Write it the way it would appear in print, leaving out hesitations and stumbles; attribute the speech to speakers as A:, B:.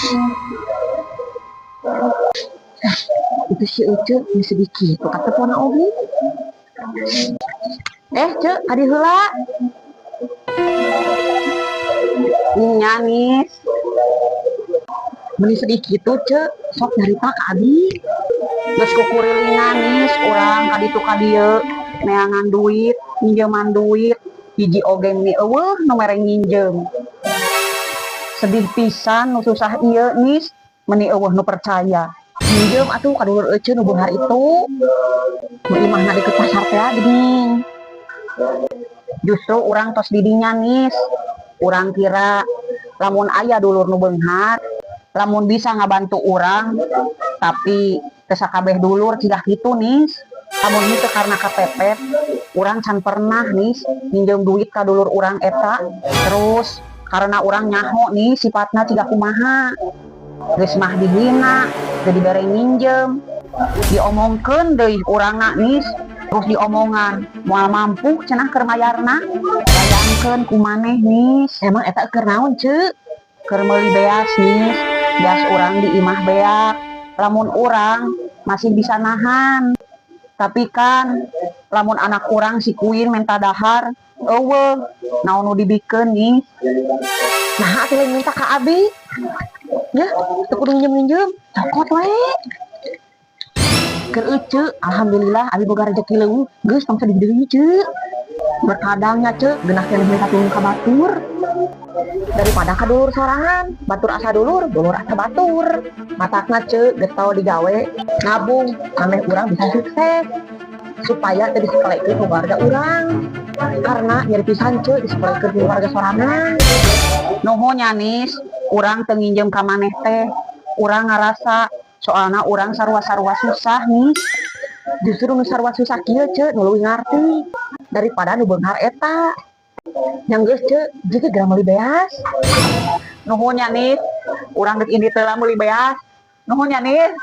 A: Eh, itu si Ece ini sedikit tuh kata pona oge. Eh, Ce, kadi heula.
B: Nya, Nis.
A: Meni sedih kitu, Ce, sok nyarita ka abi.
B: Geus kukurilingan, Nis, urang ka ditu ka dieu neangan duit, minjeman duit, hiji oge meni euweuh nu mere nginjem. Sedih pisan nu susah ieu, Nis, meni euweuh nu percaya.
A: Minjem atuh ka dulur Ece nu beunghar itu. Nu imahna deket pasar teh geuning.
B: Justru urang tos didinya, Nis. Urang kira lamun aya dulur nu beunghar, lamun bisa ngabantu urang, tapi teu sakabeh dulur ciga kitu, Nis. Lamun henteu karena kapepet, urang can pernah, Nis, minjem duit ka dulur urang eta. Terus karena urang nyaho nih sifatna ciga kumaha. Geus mah dihina, teu dibere minjem, diomongkeun deui urangna, Nis, terus diomongan moal mampu cenah keur mayarna. Bayangkeun ku maneh, Nis.
A: Emang eta keur naon, Ce?
B: Keur meuli beas, Nis. Beas urang di imah beak. Lamun urang masih bisa nahan, tapi kan lamun anak urang si Kuin menta dahar, euweuh naon nu dibikeun, Nis.
A: Nah, atuh lain minta ka abi. Ya, teu kudu minjem-minjem, cokot we. Keur Ece, alhamdulillah abi boga rezeki leuwih, geus tong sedih deui, Ce. Berkadangnya, Ce, geunah keneh minta tulung ka batur. Daripada ka dulur sorangan, batur asa dulur, dulur asa batur. Matakna, Ce, getol digawe, nabung, ameh urang bisa sukses. Supaya teu disepelekeun ku keluarga urang. Karena nyeri pisan, Ce, disepelekeun ku keluarga sorangan.
B: Nuhun nya, Nis, urang teu nginjem ka maneh teh. Urang ngarasa soalna urang sarua-sarua susah, Nis.
A: Justru nu sarua susah kieu, Ce, nu leuwih ngarti daripada nu beunghar eta. Yang geus, Ce, jika geura meuli beas.
B: Nuhun nya, Nis. Urang geus indit heula meuli beas. Nuhun nya, Nis.